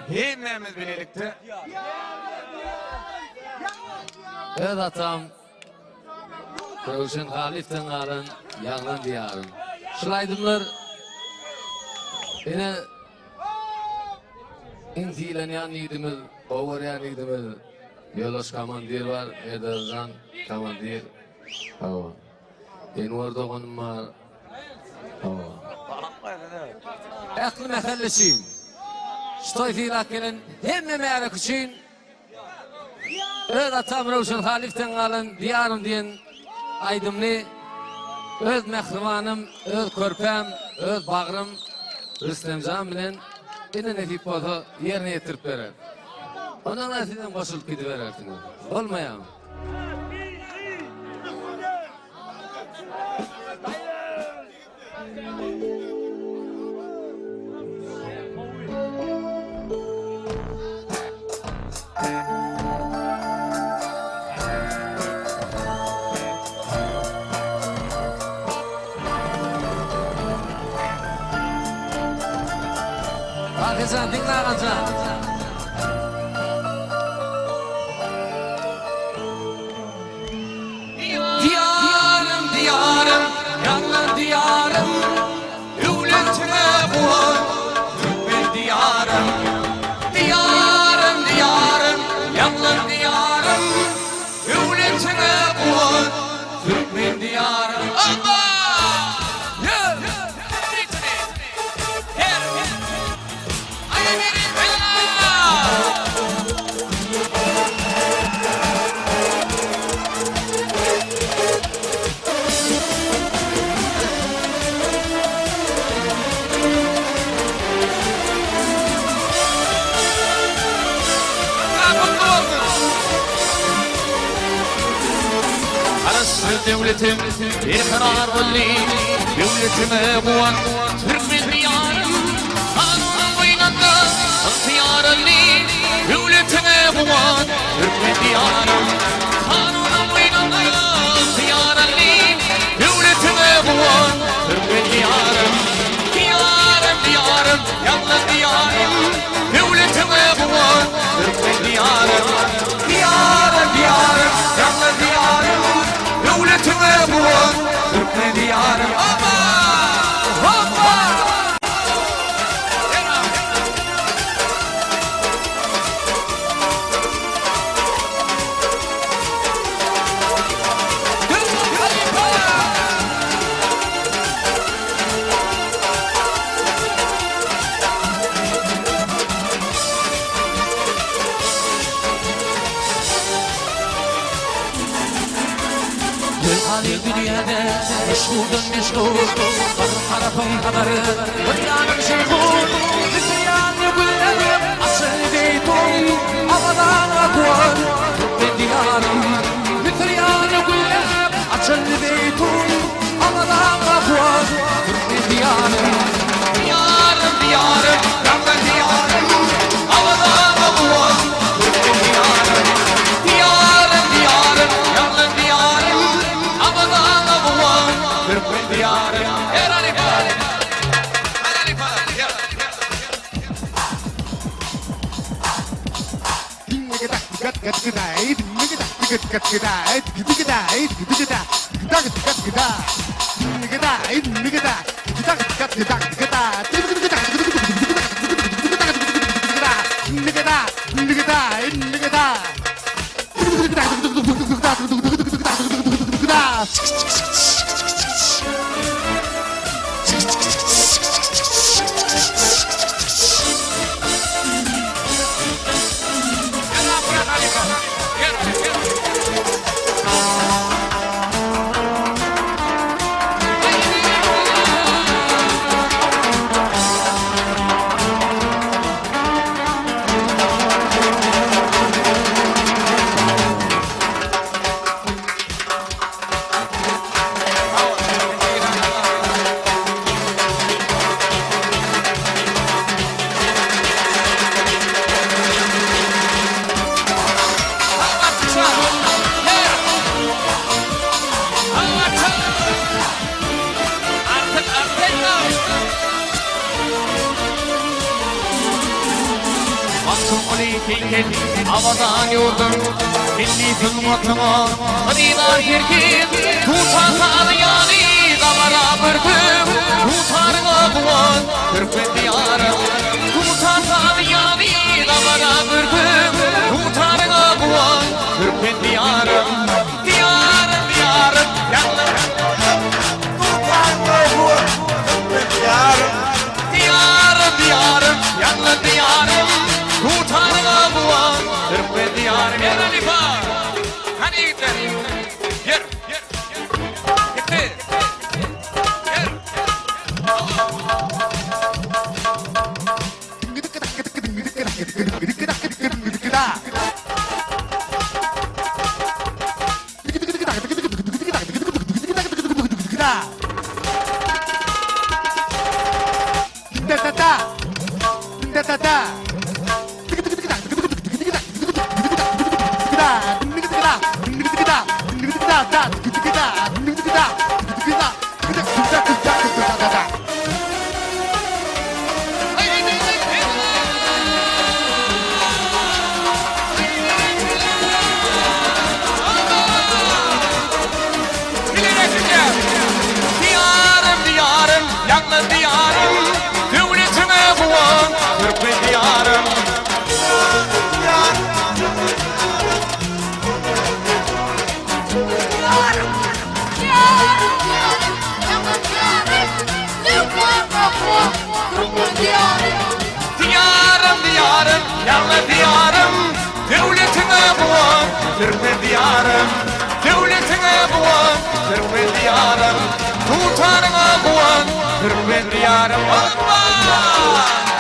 Hemmämiz bilelikde. Öz atam Röwşen Halyfdan galan Ýaňlan diýarym. Şul aýdymlar ine iň sylanýan ýigidimiz, gowy görýän ýigidimiz Ýoldaş komandir bar, Merdanjan komandir. Hawa. Enwer doganym bar. Hawa. Ähli mähelle üçin, şu toý sylap gelen hemme märeke üçin Öz atam Röwşen Halyfdan galan Diýarym diýen aýdymyny öz mähribanym, öz körpäm, öz bagrym Rüstemjan bilen ine nesip bolsa ýerine ýetirip berer. Ondan soň sizem goşulyp gidiberersiňiz. Bolmaýarmy? Kakejan diňle agajan. Diýarym, diýarym, ýaňlan diýarym, Döwletine guwan, türkmen diýarym. Diýarym, diýarym, ýaňlan diýarym, Döwletine guwan, türkmen diýarym. Hoppa! Ýör! Her! Garaşsyz döwletim berkarar boldy, Döwletime guwan türkmen diýarym. Kanunyň goýnunda ygtyýar aldy, Döwletiňe guwan türkmen diýarym. Kanunyň goýnunda ygtyýar aldy, Döwletiňe guwan türkmen diýarym. Diýarym, diýarym, ýaňlan diýarym, Döwletiňe guwan türkmen diýarym. Diýarym, diýarym, ýaňlan diýarym, Döwletiňe guwan türkmen diýarym. Hoppa! Hoppa! Gülhany dünýäde meşhurdan meşhur, Bir tarapyň Hazary, bir ýanyň Jeýhun. Bir ýany güllenip açyl zeýtun, Awazaňa guwan, türkmen Diýarym. Bir ýany güllenip açyl zeýtun, Awazaňa guwan, türkmen Diýarym. Diýarym, Diýarym, ýaňlan Diýarym, Awazaňa guwan, türkmen Diýarym. Diýarym, Diýarym, ýaňlan Diýarym, Awazaňa guwan, türkmen Diýarym. Her halypa! Her halypa! Uly heýkel, abadan ýurdum, Milli sungatyňa hyrydar her kim. Dutar sazy ýaly dabara görküm, Dutaryňa guwan, türkmen Diýarym. Dutar sazy ýaly dabara görküm, Dutaryňa guwan, türkmen Diýarym. Diýarym, Diýarym, ýaňlan. Dutaryňa guwan, türkmen Diýarym. Diýarym, Diýarym, ýaňlan Diýarym, Dutaryňa guwan, türkmen Diýarym. Ýer halypa! Hany ýigitler? Ýer! Gitdi! Ýer! Diýarym, Diýarym, ýaňlan Diýarym, Döwletiňe guwan, türkmen Diýarym. Diýarym, Diýarym, ýaňlan Diýarym, Döwletiňe guwan, türkmen Diýarym. Diýarym, Diýarym, ýaňlan Diýarym, Döwletiňe guwan, türkmen Diýarym. Döwletiňe guwan, türkmen Diýarym. Dutaryňa guwan, türkmen Diýarym. Hoppa!